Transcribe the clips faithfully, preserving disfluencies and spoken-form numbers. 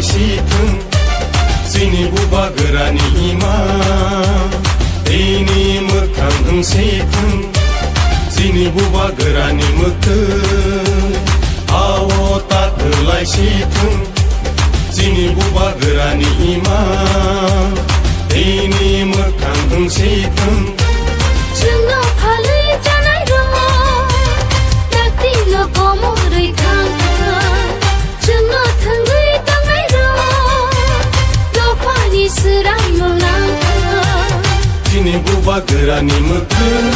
Sithung, chini bubagrani ima, tini mwkhang wng sithung, chini bubagrani mwkhwng, ao ta kwlai sithung, chini bubagrani ima, tini mwkhang wng sithung. Chwngno phalwi chanai rok, taktino komorwi thang thang. Chwngno thwngwi tongnairok dophani swraimung nangkha. Chini bubagrani mwkhwng.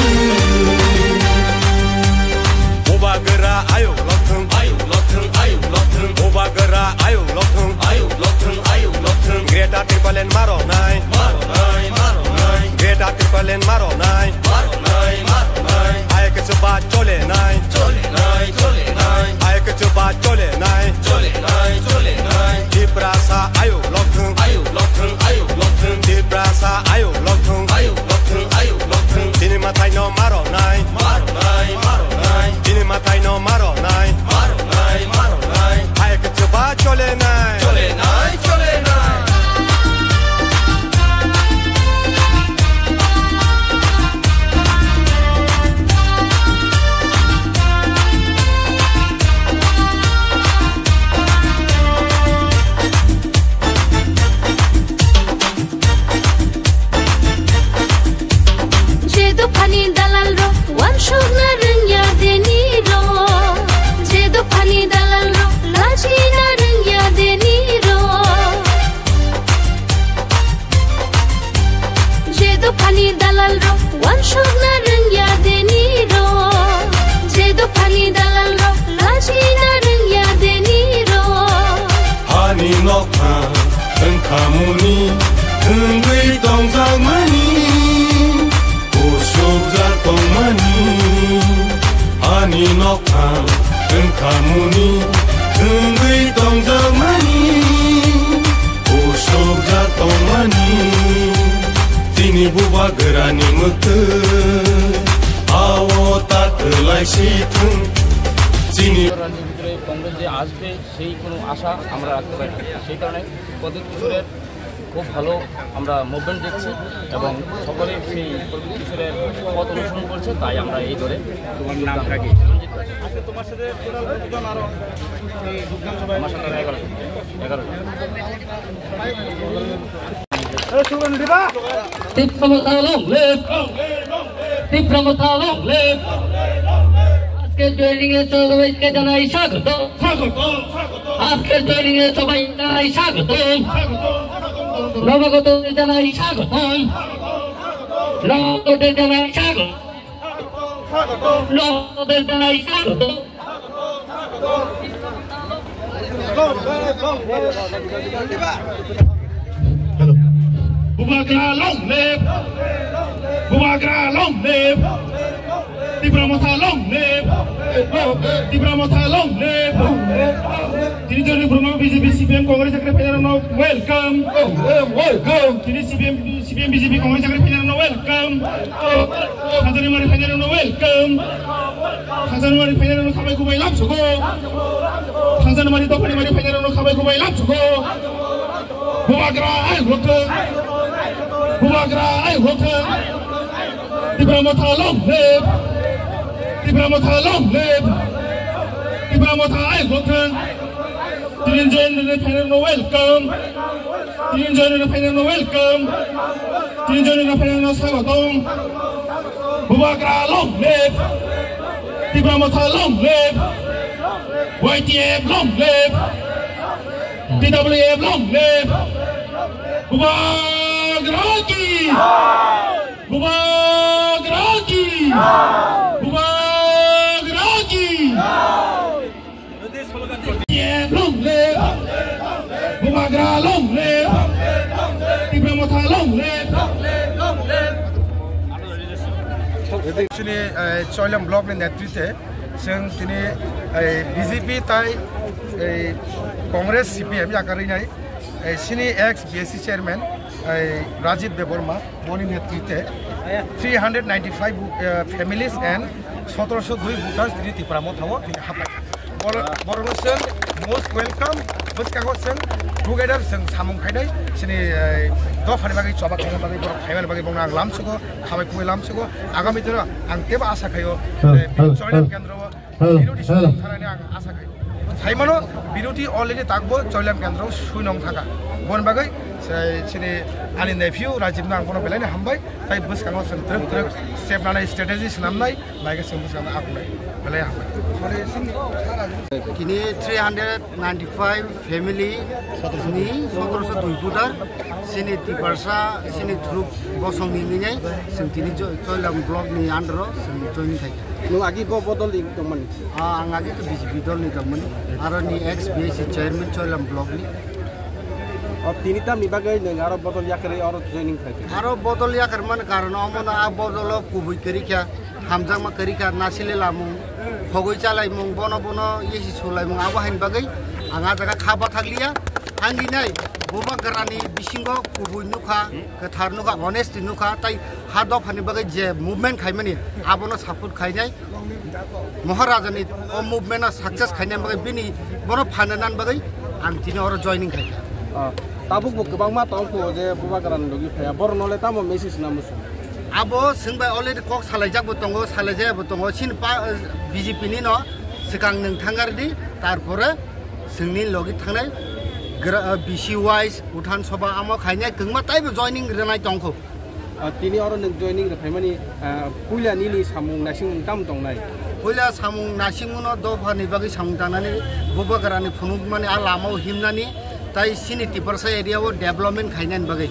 Bubagra ayuk lokthwng, ayuk lokthwng, ayuk lokthwng. Bubagra ayuk lokthwng, ayuk lokthwng, ayuk lokthwng. Greater Tipraland maronai, maronai, maronai. Greater Tipraland maronai, maronai, maronai. Ayuk chuba cholenai, cholenai, cholenai. Ayuk chuba cholenai, cholenai, cholenai. Tiprasa ayuk lokthwng, ayuk lokthwng, ayuk lokthwng. Tiprasa ayuk lokthwng, ayuk lokthwng, ayuk lokthwng. Chini mwtaino maronai, maronai, maronai. Chini mwtaino maronai, maronai, maronai. Ayuk chuba cholenai, cholenai, cholenai. Je dophani dalalrok wansukna rwngya denirok, je dophani dalalrok lachina rwngya denirok. Je dophani dalalrok wansukna rwngya denirok, je dophani dalalrok lachina rwngya denirok. Hani nokha wngkhamuni wngwi tongjakmani, usukjak tongmani. Ani nokha wngkhamuni wngwi tongjakmani, usukjak tongmani. Chini bubagrani mwkhwng, ao ta kwlai sithung. Chini ভিতরে কংগ্রেস যে আসবে, সেই কোনো আশা আমরা রাখতে পারি না। সেই কারণে প্রদীপ কিশোরের খুব ভালো আমরা মুভমেন্ট দেখছি এবং সকলেই সেই প্রদীপ কিশোরের পথ অনুসরণ করছে, তাই আমরা এই দলে। তোমার নামটা কি? রঞ্জিত দাস। আজকে তোমার সাথে টোটাল কতজন আরো এই যোগদান সভায়? আমার সাথে আরো এগারো জন। এগারো জন। এই স্লোগান দিবা? Tipra Motha long live! Tipra Motha long live! আজকে জয়নিং এ সবাইকে জানাই স্বাগত। স্বাগত, স্বাগত। আজকের জয়নিং এ সবাই জানাই স্বাগতম। নবাগত জানাই স্বাগতম। নবাগত জানাই স্বাগত। নবাগত জানাই স্বাগতম। Hello. Bubagra long live! Bubagra long live! Tipra Motha long live! Tipra Motha long live! Tini Joni Burma B J P, C P M, Congress, Secretary, Federal, no, welcome! Welcome! Tini C P M, C P M, B J P, Congress, Secretary, Federal, no, welcome! Hazarmari, Federal, no, welcome! Hazarmari, Federal, no, khabai kubai lam sugo! Hazarmari, Dophanimari, Federal, no, khabai kubai lam sugo! Bubagra ayuk lokthwng. Bubagra ayuk lokthwng. Tipra Motha long live. Tipra Motha long live. Tipra Motha ayuk lokthwng. Tini Joni Federal no welcome. Tini Joni Federal no welcome. Tini Joni Federal no swagotom. Bubagra long live. Tipra Motha long live. Y T F long live. T W F long live! Bubagra ki! Bubagra ki! Bubagra ki! Long live! Bubagra long live! Tipra Motha long live! Chini, eh, Choilam block ni netritwe chwng tini, eh, B J P tai, eh, Congress C P M yakarwi nai, eh, chini ex B S C chairman, eh, Rajit Debbarma, boni netritwe three hundred ninety-five, eh, families and সতেরোশো দুই voters tini Tipra Motha o tini hapai. Bor-, borokno chwng most welcome, Bwskango chwng together chwng samung khainai chini, eh, dophani bagwi choba khaina bagwi borok khaimani bagwi bongno ang lamsugo, khabai khumui lamsugo. Agami dino ang teibo asa khaio, Hello, eh, hello, Choilam hello. Kendro o Hello, Biruti hello. Sui nong thanani ang asa khaio. Saimano Biruti already takbo Choilam Kendro sui nong thaka. Bon bagwi, eh, chini ani nephew Rajib no ang bono belai no hambai, tai bwskango chwng twrwk twrwk step nanai strategy swnamnai. Laika sengbu sengbu akunai. Belai hambai. Kini three hundred ninety-five family ni sotorosho dui voter, sini Tiprasa, sini Thuruk bosong ni ningai, sing tini jo-, Choilam block ni under o sing join khai. Nung agi bo bodol ni tongmani? Ah, ang agi to B J P dol ni tongmani. Aro ni ex B A C chairman Choilam block ni. O tini tamni bagwi nung aro bodol yakarwi aro joining khai? Aro bodol yakar man karon omo no a bodol o kubui kwrwi kha. Hamjakma kwrwi kha, nasile lamung, khogwi chalaimung, bono bono yesi sulaimung, abo haini bagwi ang a jaga kha bathakliya. Hanginai Bubagrani bisingo kubui nukha, kwthar nukha, honesty nukha, tai ha dophani bagwi je movement khaimani, abono support khainai. Maharajani o movement no success khainani bagwi bini bono phananani bagwi ang tini oro joining khaikha. Ah, tabuk bo kwbangma tongkho je Bubagrani logi phaiya, borokno le tamo message na muchung? Abo chwng bai already kok salaijak bo tongo, salaijaya bo tongo. Chini pa, B J P ni no swkang nwng thangar di, tarpore chwngni logi thangnai gra-, B C wise, Uthan Sabha amo khainai kwngma taibo joining rwnai tongkho. Ah, tini oro nwng joining rwphaimani, ah, puila nini samung naisingmung tamo tongnai? Puila samung naisingmungno dophani bagwi samung tangnani, Bubagrani phunukmani a lamao himnani, tai chini Tiprasa area o development khainani bagwi.